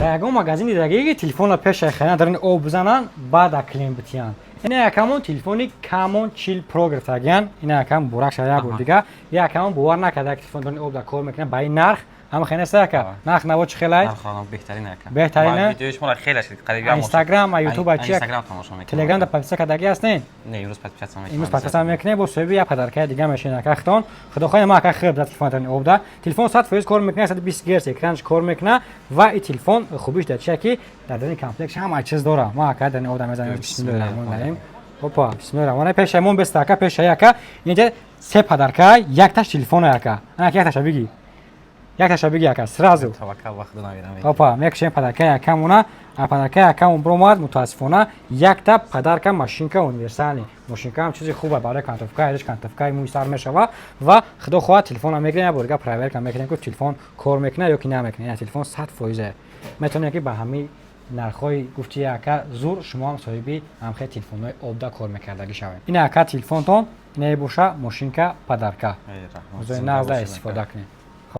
Дар ягон магазини дагиги телефонро пеша харина, дар ин об бизананд, баъд аклим битиянд. Ина якамон телефони Камон 40 Про гирифтагиян. Ина якам муборак шава як бор дига. Якамон бовар накарда, як телефон дар ин об дар кор мекунад ба ин нарх. Ҳама хеле неста, яка? Нарх наво чӣ хелай? Нарх беҳтарин, ака. Беҳтарин? Видеои шуморо хеле шид, қариб. Инстаграм, Ютуб, чи? Инстаграм тамошо мекунам. Телеграм да подписка кардагӣ ҳастен? Не, имрӯз подписаться мекунам. Имрӯз подписаться мекунем, бо соҳиби як подаркаи дига мешавед, ака хитон. Худо хоҳад, ма, ака, хуб дар телефон дар об да. Телефон 100% кор мекунад, 120 герц экранаш кор мекунад ва ин телефон хубиш дар чия, ки дар дарини комплект ҳама чиз дора. Ма, ака, дар ин об да мезанем. Бисмиллоҳи раҳмони раҳим. Опа, бисмиллоҳи раҳмони. Пешамон беста, ака, пеша, ака. Инҷа се подарка, якташ телефон, ака. Ана якташа биги. Якташа биги, ака, сразу. Таваккал ба Худо, намедам. Опа, мекушем подарка якамона. А подарка якамон бромад, мутаассифона, якта подарка машинка универсальный. Машинка ҳам чизи хуба барои кантовка, айдаш кантовкаи мӯи сар мешава ва худо хоҳад, телефонам мегирем, як бор дига проверка мекунем, ки телефон кор мекунад ё ки намекунад. Яъне телефон 100%. Метавонем, ки ба ҳамин нархҳои гуфти ака зур шумо ҳам соҳиби ҳамхел телефонҳои обда кор мекардагӣ шавед. Ин, ака, телефонтон, ине боша машинка подарка. Нағзда истифода кунед.